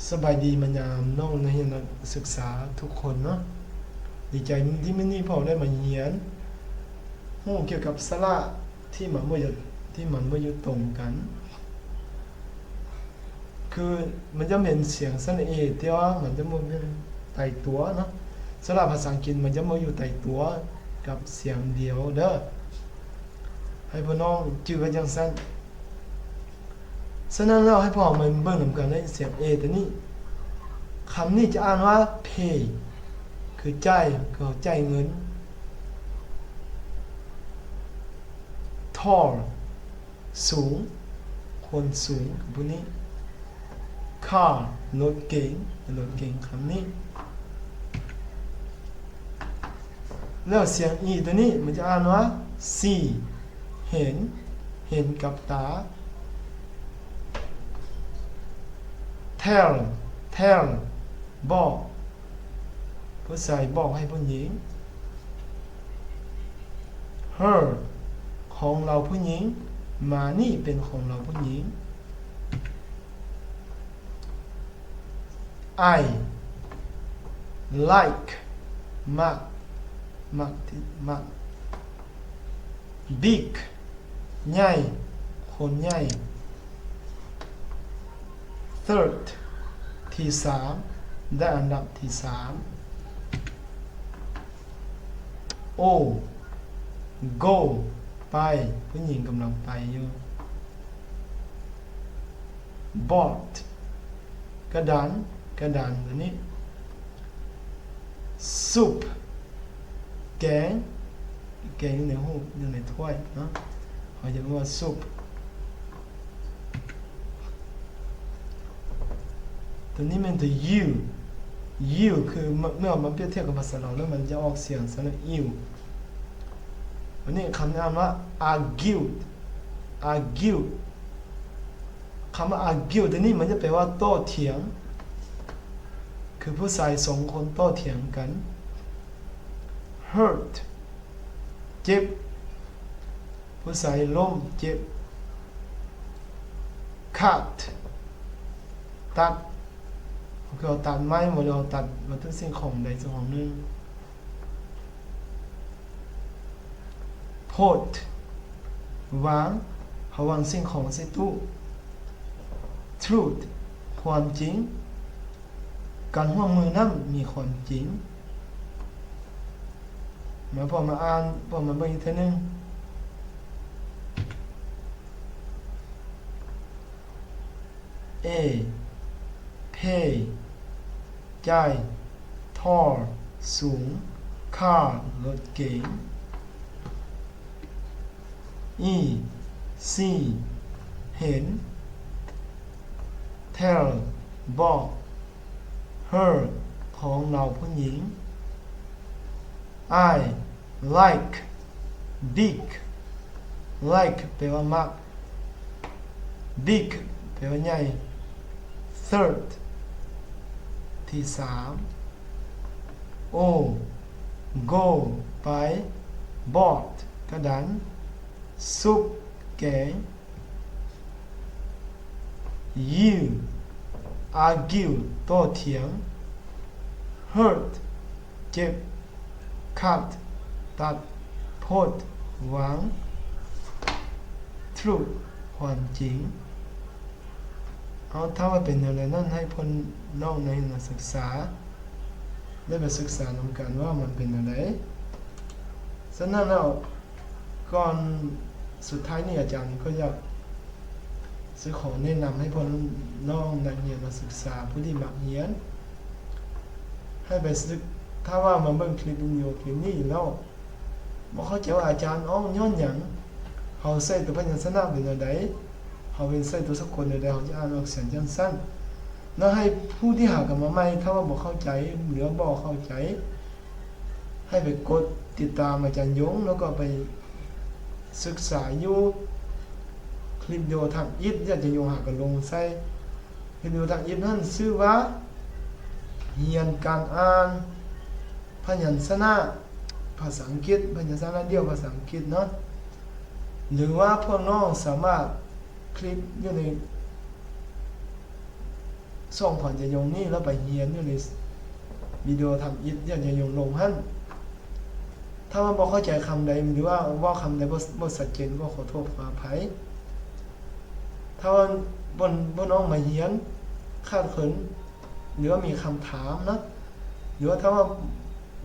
ສະບາຍດີມາຍາມນ້ອງນັກຮຽນນັກສຶກສາທຸກຄົນເນາະ. ດີໃຈທີ່ມື້ນີ້ພວກເຮົາໄດ້ມາຮຽນຮູ້ກ່ຽວກັບສະຫຼະທີ່ມັນບໍ່ຢູ່ ທີ່ມັນບໍ່ຢູ່ຕົງກັນ. ຄືມັນຈະເປັນສຽງສະຫຼະເອ ແຕ່ວ່າມັນຈະບໍ່ແມ່ນຕາຍຕົວເນາະ. ສະຫຼະພາສາອັງກິດມັນຈະບໍ່ຢູ່ຕາຍຕົວກັບສຽງດຽວເດີ. ໃຫ້ພວກນ້ອງຈື່ໄວ້ຈັ່ງຊັ້ນ. ສະນັ້ນແລ້ວ ໃຫ້ພວກເຮົາມາເບິ່ງນຳກັນໃນສຽງເອໂຕນີ້. ຄຳນີ້ຈະອ່ານວ່າ ເພ ຄືຈ່າຍ ຄືເຮົາຈ່າຍເງິນ. ທອລ ສູງ ຄົນສູງ ຜູ້ນີ້. ຄາ ລົດເກັງ ລົດເກັງ ຄຳນີ້. ແລ້ວສຽງອີໂຕນີ້ມັນຈະອ່ານວ່າ ຊີ ເຫັນ ເຫັນກັບຕາ. ເທລ ເທລ ບອກ ຜູ້ຊາຍບອກໃຫ້ຜູ້ຍິງ. ເຮີ ຂອງລາວຜູ້ຍິງ. ໝານີ້ເປັນຂອງລາວຜູ້ຍິງ. ໄອ ໄລຄ໌ ມັກ ມັກ ມັກ. ບິກ ໃຫຍ່ ຄົນໃຫຍ່. ເທີດ ທີສາມ ໄດ້ອັນດັບທີສາມ. ໂອ ໂກ ໄປ ຜູ້ຍິງກຳລັງໄປຢູ່. ບອດ ກະດານ ກະດານໂຕນີ້. ຊຸບ ແກງ ແກງຢູ່ໃນຮູບ ຢູ່ໃນຖ້ວຍເນາະ ເຮົາຈະເອີ້ນວ່າຊຸບ. ໂຕນີ້ແມ່ນໂຕ ຢູ ຢູ ຄືເມື່ອເອົາມາປຽບທຽບກັບພາສາລາວແລ້ວ ມັນຈະອອກສຽງສະຫຼະ ອິວ. ອັນນີ້ຄຳທີ່ອ່ານວ່າ ອາກິວ ອາກິວ. ຄຳວ່າ ອາກິວ ໂຕນີ້ມັນຈະແປວ່າໂຕ້ຖຽງ ຄືຜູ້ຊາຍສອງຄົນໂຕ້ຖຽງກັນ. ເຮີດ ເຈັບ ຜູ້ຊາຍລົ້ມເຈັບ. ຄັດ ຕັດ ຄືເຮົາຕັດໄມ້ ຫຼືເຮົາຕັດວັດຖຸສິ່ງຂອງໃດສິ່ງຂອງໜຶ່ງ. ພຸດ ວາງ ເຮົາວາງສິ່ງຂອງໃສ່ຕູ້. ທຣູດ ຄວາມຈິງ. ການຮ່ວມມືນັ້ນມີຄວາມຈິງ. ມາ ພວກມາອ່ານ ພວກມາເບິ່ງອີກເທື່ອໜຶ່ງ. ເອ ເພ ຈ່າຍ. ທອລ ສູງ. ຄາ ລົດເກັງ. ອີ ຊີ ເຫັນ. ເທລ ບອກ. ເຮີ ຂອງລາວຜູ້ຍິງ. ໄອ ໄລຄ໌ ບິກ. ໄລຄ໌ ແປວ່າມັກ. ບິກ ແປວ່າໃຫຍ່. ເທີດ ທີສາມ. ໂອ ໂກ ໄປ. ບອດ ກະດານ. ຊຸບ ແກງ. ຢູ ອາກິວ ໂຕ້ຖຽງ. ເຮີດ ເຈັບ. ຄັດ ຕັດ. ພຸດ ວາງ. ທຣູດ ຄວາມຈິງ. ເອົາ ຖ້າວ່າເປັນແນວໃດນັ້ນ ໃຫ້ພວກນ້ອງໃນນັກສຶກສາໄດ້ໄປສຶກສານຳກັນວ່າມັນເປັນແນວໃດ. ສະນັ້ນແລ້ວ ກ່ອນສຸດທ້າຍນີ້ ອາຈານກໍຢາກຊິຂໍແນະນຳໃຫ້ພວກນ້ອງນັກຮຽນນັກສຶກສາຜູ້ທີ່ມັກຮຽນ ໃຫ້ໄປສຶກ ຖ້າວ່າມາເບິ່ງຄລິບວິດີໂອຄລິບນີ້ຢູ່ແລ້ວ ບໍ່ເຂົ້າໃຈວ່າອາຈານອ້າງຍ້ອນຫຍັງ, ເຮົາໃຊ້ຕົວພະຍັນຊະນະເປັນແນວໃດ, ເຮົາເປັນໃຊ້ຕົວສະກົດແນວໃດ, ເຮົາຈະອ່ານອອກສຽງຈັ່ງຊັ້ນ. ແລ້ວໃຫ້ຜູ້ທີ່ຫາກັນມາໃໝ່ ຖ້າວ່າບໍ່ເຂົ້າໃຈ ຫຼືວ່າບໍ່ເຂົ້າໃຈ ໃຫ້ໄປກົດຕິດຕາມອາຈານຍົງ ແລ້ວກໍໄປສຶກສາຢູ່ຄລິບວິດີໂອທຳອິດ ອາຈານຍົງຫາກໍລົງໃສ່ ຄລິບວິດີໂອທຳອິດນັ້ນຊື່ວ່າ ຮຽນການອ່ານພະຍັນຊະນະພາສາອັງກິດ, ພະຍັນຊະນະດ່ຽວພາສາອັງກິດເນາະ ຫຼືວ່າພວກນ້ອງສາມາດ ຄລິກຢູ່ໃນ ຊ່ອງຂອງອາຈານຍົງນີ້ ແລ້ວໄປຮຽນຢູ່ໃນວິດີໂອທຳອິດທີ່ອາຈານຍົງລົງຫັ້ນ. ຖ້າວ່າບໍ່ເຂົ້າໃຈຄຳໃດ ຫຼືວ່າເວົ້າຄຳໃດບໍ່ ບໍ່ຊັດເຈນ ກໍຂໍໂທດຂໍອະໄພ. ຖ້າວ່າ ພວກ ພວກນ້ອງມາຮຽນຂາດເຂີນ ຫຼືວ່າມີຄຳຖາມເນາະ ຫຼືວ່າຖ້າວ່າ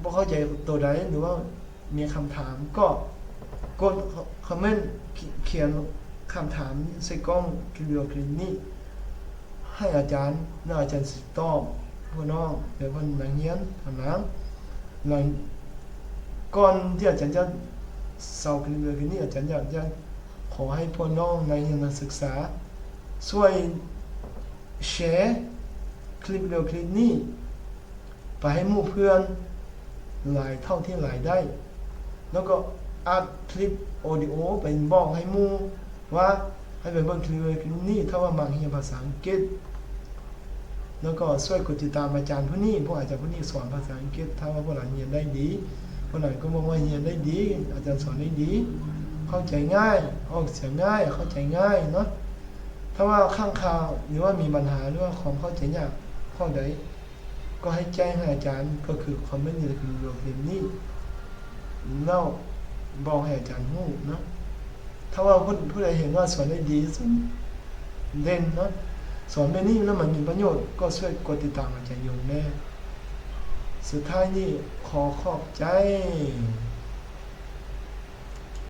ບໍ່ເຂົ້າໃຈໂຕໃດ ຫຼືວ່າ ມີຄຳຖາມກໍກົດຄອມເມັນ ຂ- ຂຽນຄຳຖາມໃສ່ກ່ອງຄລິບວິດີໂອຄລິບນີ້ໃຫ້ອາຈານ ແລ້ວອາຈານຊິຕອບພວກນ້ອງ ແລະ ເພິ່ນນັກຮຽນທັງຫຼາຍ. ຫຼັງ ກ່ອນທີ່ອາຈານຈະເຊົາຄລິບວິດີໂອຄລິບນີ້ ອາຈານຢາກຈະຂໍໃຫ້ພວກນ້ອງນັກຮຽນນັກສຶກສາ ຊ່ວຍແຊຄລິບວິດີໂອຄລິບນີ້ ໄປໃຫ້ໝູ່ເພື່ອນຫຼາຍເທົ່າທີ່ຫຼາຍໄດ້ ແລ້ວກໍອັດຄລິບອອດິໂອໄປບອກໃຫ້ໝູ່ວ່າໃຫ້ໄປເບິ່ງຄລິບນີ້ ຖ້າວ່າມັກຮຽນພາສາອັງກິດ ແລ້ວກໍຊ່ວຍກົດຕິດຕາມອາຈານຜູ້ນີ້ ເພາະອາຈານຜູ້ນີ້ສອນພາສາອັງກິດ ຖ້າວ່າພວກຫຼານຮຽນໄດ້ດີ ພວກຫຼານກໍບອກວ່າຮຽນໄດ້ດີ ອາຈານສອນໄດ້ດີ ເຂົ້າໃຈງ່າຍ ອອກສຽງງ່າຍ ເຂົ້າໃຈງ່າຍເນາະ. ຖ້າວ່າຄ້າງຄາ ຫຼືວ່າມີບັນຫາ ຫຼືວ່າຄວາມເຂົ້າໃຈຍາກຂໍ້ໃດ ກໍໃຫ້ແຈ້ງໃຫ້ອາຈານ ກໍຄືຄອມເມັນຢູ່ໃນວິດີໂອຄລິບນີ້ ແລ້ວບອກໃຫ້ອາຈານຮູ້ເນາະ. ຖ້າວ່າຜູ້ ຜູ້ໃດເຫັນວ່າສອນໄດ້ດີ ສອນເດັ່ນເນາະ ສອນແບບນີ້ແລ້ວມັນມີປະໂຫຍດ ກໍຊ່ວຍກົດຕິດຕາມອາຈານຍົງແດ່. ສຸດທ້າຍນີ້ຂໍຂອບໃຈ.